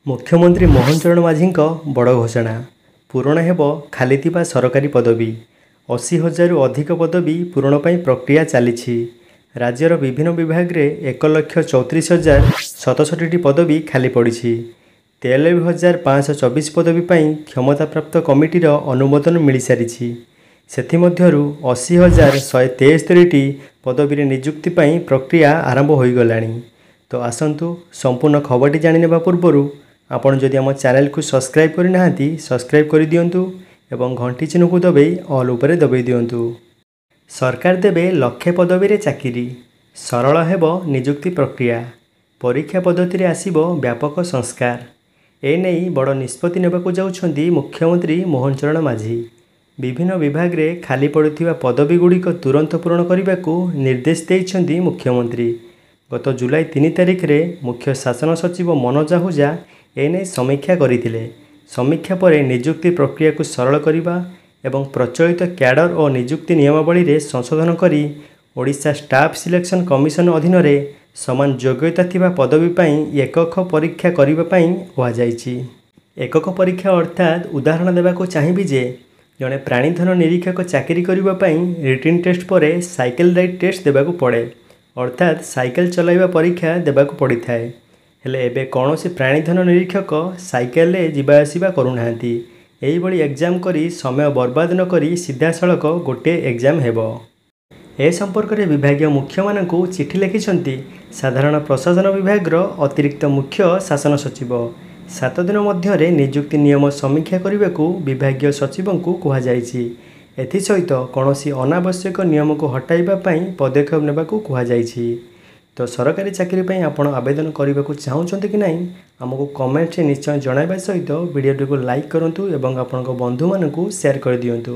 ମୁଖ୍ୟମନ୍ତ୍ରୀ ମୋହନ ଚରଣ ମାଝୀଙ୍କ ବଡ଼ ଘୋଷଣା, ପୂରଣ ହେବ ଖାଲିଥିବା ସରକାରୀ ପଦବୀ। 80 ହଜାରରୁ ଅଧିକ ପଦବୀ ପୂରଣ ପାଇଁ ପ୍ରକ୍ରିୟା ଚାଲିଛି। ରାଜ୍ୟର ବିଭିନ୍ନ ବିଭାଗରେ 1,34,067ଟି ପଦବୀ ଖାଲି ପଡ଼ିଛି। 93,524 ପଦବୀ ପାଇଁ କ୍ଷମତାପ୍ରାପ୍ତ କମିଟିର ଅନୁମୋଦନ ମିଳିସାରିଛି। ସେଥିମଧ୍ୟରୁ 80,173ଟି ପଦବୀରେ ନିଯୁକ୍ତି ପାଇଁ ପ୍ରକ୍ରିୟା ଆରମ୍ଭ ହୋଇଗଲାଣି। ତ ଆସନ୍ତୁ, ସମ୍ପୂର୍ଣ୍ଣ ଖବରଟି ଜାଣିନେବା ପୂର୍ବରୁ ଆପଣ ଯଦି ଆମ ଚ୍ୟାନେଲକୁ ସବସ୍କ୍ରାଇବ୍ କରିନାହାନ୍ତି, ସବସ୍କ୍ରାଇବ୍ କରିଦିଅନ୍ତୁ ଏବଂ ଘଣ୍ଟି ଚିହ୍ନକୁ ଦବାଇ ଅଲ୍ ଉପରେ ଦବାଇ ଦିଅନ୍ତୁ। ସରକାର ଦେବେ ଲକ୍ଷେ ପଦବୀରେ ଚାକିରି। ସରଳ ହେବ ନିଯୁକ୍ତି ପ୍ରକ୍ରିୟା। ପରୀକ୍ଷା ପଦ୍ଧତିରେ ଆସିବ ବ୍ୟାପକ ସଂସ୍କାର। ଏନେଇ ବଡ଼ ନିଷ୍ପତ୍ତି ନେବାକୁ ଯାଉଛନ୍ତି ମୁଖ୍ୟମନ୍ତ୍ରୀ ମୋହନ ଚରଣ ମାଝୀ। ବିଭିନ୍ନ ବିଭାଗରେ ଖାଲି ପଡ଼ିଥିବା ପଦବୀଗୁଡ଼ିକ ତୁରନ୍ତ ପୂରଣ କରିବାକୁ ନିର୍ଦ୍ଦେଶ ଦେଇଛନ୍ତି ମୁଖ୍ୟମନ୍ତ୍ରୀ। ଗତ ଜୁଲାଇ 3 ତାରିଖରେ ମୁଖ୍ୟ ଶାସନ ସଚିବ ମନୋଜ ଆହୁଜା ଏନେଇ ସମୀକ୍ଷା କରିଥିଲେ। ସମୀକ୍ଷା ପରେ ନିଯୁକ୍ତି ପ୍ରକ୍ରିୟାକୁ ସରଳ କରିବା ଏବଂ ପ୍ରଚଳିତ କ୍ୟାଡର ଓ ନିଯୁକ୍ତି ନିୟମାବଳୀରେ ସଂଶୋଧନ କରି ଓଡ଼ିଶା ଷ୍ଟାଫ୍ ସିଲେକ୍ସନ୍ କମିଶନ ଅଧୀନରେ ସମାନ ଯୋଗ୍ୟତା ଥିବା ପଦବୀ ପାଇଁ ଏକକ ପରୀକ୍ଷା କରିବା ପାଇଁ କୁହାଯାଇଛି। ଏକକ ପରୀକ୍ଷା ଅର୍ଥାତ୍, ଉଦାହରଣ ଦେବାକୁ ଚାହିଁବି ଯେ ଜଣେ ପ୍ରାଣୀଧନ ନିରୀକ୍ଷକ ଚାକିରି କରିବା ପାଇଁ ରିଟିନ୍ ଟେଷ୍ଟ ପରେ ସାଇକେଲ ରାଇଡ୍ ଟେଷ୍ଟ ଦେବାକୁ ପଡ଼େ, ଅର୍ଥାତ୍ ସାଇକେଲ ଚଲାଇବା ପରୀକ୍ଷା ଦେବାକୁ ପଡ଼ିଥାଏ। ହେଲେ ଏବେ କୌଣସି ପ୍ରାଣୀଧନ ନିରୀକ୍ଷକ ସାଇକେଲରେ ଯିବା ଆସିବା କରୁନାହାନ୍ତି। ଏହିଭଳି ଏକ୍ଜାମ୍ କରି ସମୟ ବର୍ବାଦ ନକରି ସିଧାସଳଖ ଗୋଟିଏ ଏକ୍ଜାମ୍ ହେବ। ଏ ସମ୍ପର୍କରେ ବିଭାଗୀୟ ମୁଖ୍ୟମାନଙ୍କୁ ଚିଠି ଲେଖିଛନ୍ତି ସାଧାରଣ ପ୍ରଶାସନ ବିଭାଗର ଅତିରିକ୍ତ ମୁଖ୍ୟ ଶାସନ ସଚିବ। 7 ଦିନ ମଧ୍ୟରେ ନିଯୁକ୍ତି ନିୟମ ସମୀକ୍ଷା କରିବାକୁ ବିଭାଗୀୟ ସଚିବଙ୍କୁ କୁହାଯାଇଛି। ଏଥିସହିତ କୌଣସି ଅନାବଶ୍ୟକ ନିୟମକୁ ହଟାଇବା ପାଇଁ ପଦକ୍ଷେପ ନେବାକୁ କୁହାଯାଇଛି। ତ ସରକାରୀ ଚାକିରି ପାଇଁ ଆପଣ ଆବେଦନ କରିବାକୁ ଚାହୁଁଛନ୍ତି କି ନାହିଁ, ଆମକୁ କମେଣ୍ଟରେ ନିଶ୍ଚୟ ଜଣାଇବା ସହିତ ଭିଡ଼ିଓଟିକୁ ଲାଇକ୍ କରନ୍ତୁ ଏବଂ ଆପଣଙ୍କ ବନ୍ଧୁମାନଙ୍କୁ ସେୟାର କରିଦିଅନ୍ତୁ।